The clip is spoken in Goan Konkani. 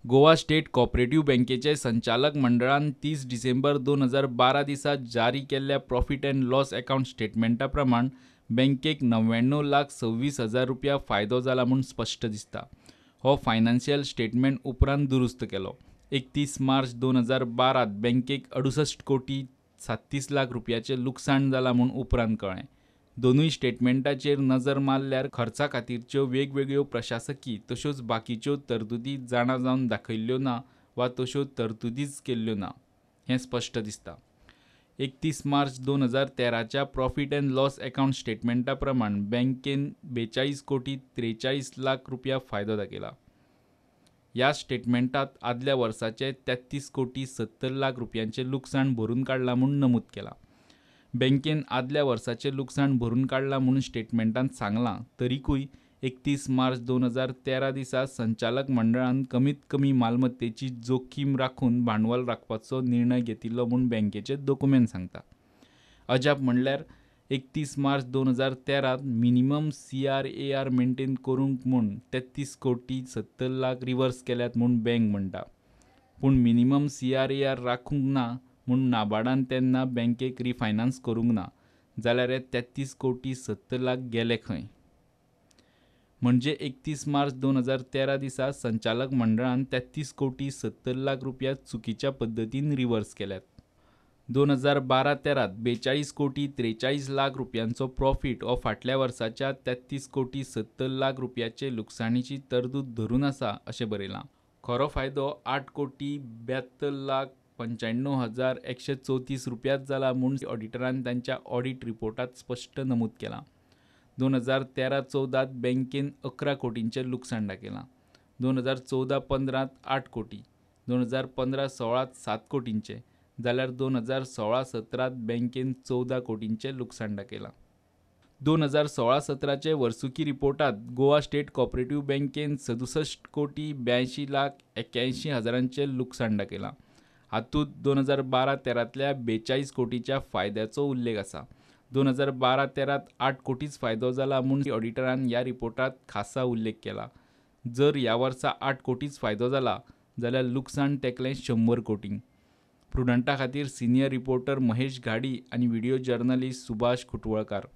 गोवा स्टेट कॉपरेटिव्ह बँकेचे संचालक मंडळान 30 डिसेंबर 2012 दिसा जारी केल्ल्या प्रॉफिट अँड लॉस अकाउंट स्टेटमेंटा प्रमाण बँकेक 99,26,000 रुपया फायदो जाला म्हूण स्पश्ट दिसता. हो फायनान्शियल स्टेटमेंट उपरांत दुरुस्त केलो. 31 मार्च 2012 बँकेक 68 कोटी 37 लाख रुपयाचें लुकसाण जालां म्हूण उपरांत कळ्ळें. दोनूय स्टेटमेंटाचेर नजर मारल्यार खर्चा खातीरच्यो वेगवेगळ्यो प्रशासकी तश्योच बाकीच्यो तरतुदी जाणा जावन दाखयल्ल्यो ना वा तश्यो तरतुदीच केल्ल्यो ना हें स्पश्ट दिसता. 31 मार्च 2013च्या प्रॉफिट अँड लॉस अकाउंट स्टेटमेंटा प्रमाण बँकेन 42 कोटी 43 लाख रुपया फायदो दाखयला. ह्या स्टेटमेंटात आदल्या वर्साचे 33 कोटी 70 लाख रुपयांचें लुकसाण भरून काडलां म्हूण नमूद केलां. बँकेन आदल्या वर्साचें लुकसाण भरून काडलां म्हूण स्टेटमेंटांत सांगलां, तरीकूय 31 मार्च 2013 दिसा संचालक मंडळान कमीत कमी मालमत्तेची जोखीम राखून भांडवल राखपाचो निर्णय घेतिल्लो म्हूण बँकेचे दोकुमेंत सांगता. अजाप म्हणल्यार 31 मार्च 2013 मिनिमम CRAR मेंटेन करूंक म्हूण 33 कोटी 70 लाख रिवर्स केल्यात म्हूण बँक म्हणटा. पूण मिनिमम CRAR राखूंक ना म्हूण नाबार्डान तेन्ना बँकेक रिफायनान्स करूंक ना, जाल्यार हे 33 कोटी 70 लाख गेले खंय? म्हणजे 31 मार्च 2013 दिसा संचालक मंडळान 33 कोटी 70 लाख रुपया चुकीच्या पद्दतीन रिवर्स केल्यात. 2012-13 42 कोटी 43 लाख रुपयांचो प्रॉफिट हो फाटल्या वर्साच्या 33 कोटी 70 लाख रुपयाचे लुकसाणीची तरतूद धरून आसा अशें बरयलां. खरो फायदो 8 कोटी 72 लाख 95,134 रुपयाच जाला म्हूण ऑडिटरान तांच्या ऑडिट रिपोर्टांत स्पश्ट नमूद केलां. 2013-14 बँकेन 11 कोटींचें लुकसाण दाखयलां. 2014-15 8 कोटी, 2015-16 7 कोटींचें, जाल्यार 2016-17 बँकेन 14 कोटींचें लुकसाण दाखयलां. 2016-17 वर्सुकी रिपोर्टांत गोवा स्टेट कॉपरेटिव्ह बँकेन 67 कोटी 82 लाख 81 हजारांचें लुकसाण दाखयलां. हातूंत 2012-13 42 कोटीच्या फायद्याचो उल्लेख आसा. 2012-13 8 कोटीच फायदो जाला म्हूण ऑडिटरान ह्या रिपोर्टांत खासा उल्लेख केला. जर ह्या वर्सा 8 कोटीच फायदो जाला जाल्यार लुकसाण तेंकलें 100 कोटींक. प्रुडंटा खातीर सिनियर रिपोर्टर महेश घाडी आनी व्हिडियो जर्नलिस्ट सुभाष खुटवळकार.